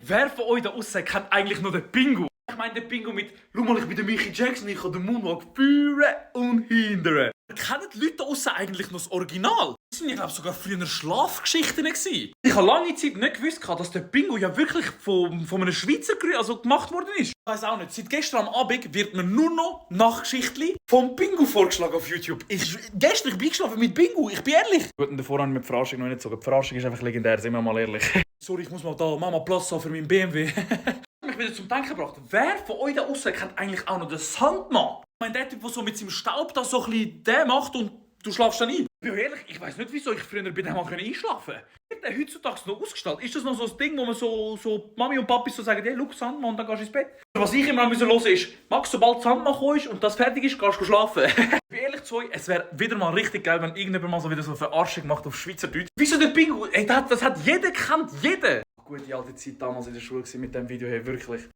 Wer von euch da aussen kennt eigentlich noch den Pingu? Ich meine den Pingu mit «Schau mal, ich bin der Michael Jackson, ich kann den Moonwalk führen und hindern». Kennen die Leute da aussen eigentlich noch das Original? Das waren ja, glaube ich, sogar früher Schlafgeschichten. Ich habe lange Zeit nicht gewusst, dass der Pingu ja wirklich von einem Schweizer gemacht worden ist. Ich weiss auch nicht. Seit gestern am Abend wird mir nur noch Nachgeschichtli vom Pingu vorgeschlagen auf YouTube. Gestern ich bin eingeschlafen mit Pingu, ich bin ehrlich. Gut, und davor habe ich mit Verarschung noch nicht so. Die Verarschung ist einfach legendär, sind wir mal ehrlich. Sorry, ich muss mal da Mama Platz haben für meinen BMW. Mich wieder zum Denken gebracht. Wer von euch da aussen kennt eigentlich auch noch den Sandmann? Ich meine, der Typ, der so mit seinem Staub da so ein bisschen den macht und du schlafst dann ein. Ich bin ehrlich, ich weiss nicht, wieso ich früher bei dem mal einschlafen konnte. Wird der heutzutage noch ausgestellt? Ist das noch so ein Ding, wo man so Mami und Papi so sagen, hey, schau, Sandmann, und dann gehst du ins Bett? Was ich immer hören musste, ist, Max, sobald Sandmann kommt und das fertig ist, gehst du schlafen. Ich bin ehrlich zu euch, es wäre wieder mal richtig geil, wenn irgendjemand mal so wieder so eine Verarschung macht auf Schweizerdeutsch. Wieso der Pingu? Ey, das hat jeder kennt, jeder. Gute alte Zeit damals in der Schule mit diesem Video, hey, wirklich.